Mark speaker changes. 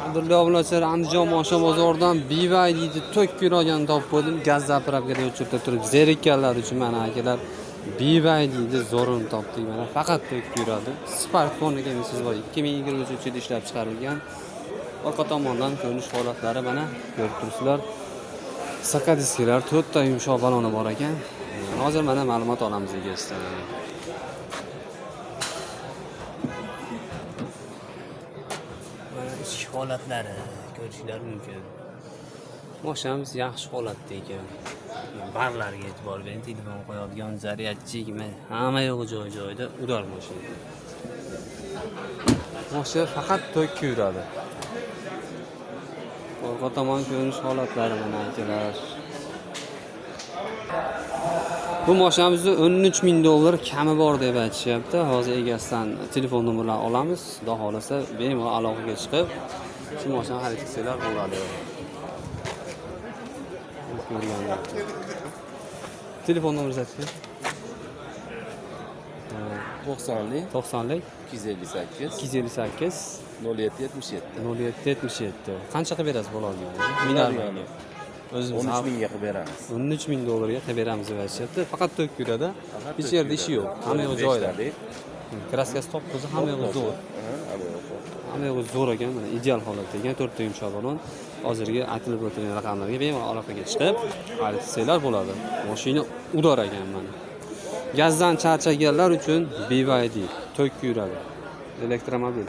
Speaker 1: Qadrli obunachilar, Andijon Moshin bozoridan BYDni tok yuradigan topib qo'ydim. Gaz zapravkada o'chirib turib zerikkanlar uchun mana akalar BYDni zo'rini topdik. Mana faqat tok yuradi. Smartfon ekan, siz bor 2023-yilda ishlab chiqarilgan. Orqa tomondan ko'rinish holatlari mana ko'rib turibsizlar. Saka disklar, to'rtta yumshoq baloni bor ekan. Hozir mana ma'lumot olamiz egasidan. Mana ichki holatlari ko'rishlar mumkin. Moshinamiz yaxshi holatda ekan. Barlarga e'tibor bering, telefon qo'yadigan zaryadchik, hamma yo'g'i joy joyida udar mashina. Mashina faqat tokka yuradi. Orqa tomon ko'rinish holatlari mana akalar. Bu mashinamizni 13 ming dollar kami bor deb aytishyapti. Hozir egasidan telefon nomerlarini olamiz. Xudo xohlasa bemalol aloqaga chiqib, shu mashinani xarid qilsanglar bo'ladi. Ko'rganlar. Telefon nomeringizni ayting.
Speaker 2: 90lik
Speaker 1: 90lik
Speaker 2: 258
Speaker 1: 258
Speaker 2: 07 77.
Speaker 1: 07 77. Qancha qilib berasiz bo'ladi? Minar. O'zimiz
Speaker 2: 13 mingga qilib beramiz.
Speaker 1: 13 ming dollarga qilib beramiz deb aytishyapti. Faqat tok yuradi.
Speaker 2: Faqat
Speaker 1: Hech
Speaker 2: tok
Speaker 1: yerda ishi
Speaker 2: yuradi.
Speaker 1: yo'q. Hamma yo'q joyida.
Speaker 2: Beshtalik.
Speaker 1: Kraskasi top-toza, hamma yo'g'i zo'r.
Speaker 2: Ha, hamma yo'q zo'r.
Speaker 1: Hamma yo'g'i zo'r ekan, mana ideal holatda ekan, to'rtta yumshoq balon. Hozirgi aytilib o'tilgan raqamlarga bemalol aloqaga chiqib, xarid qilsanglar bo'ladi. Mashina udar ekan mana. Gazdan charchaganlar uchun BYD tok yuradi. Elektromobil.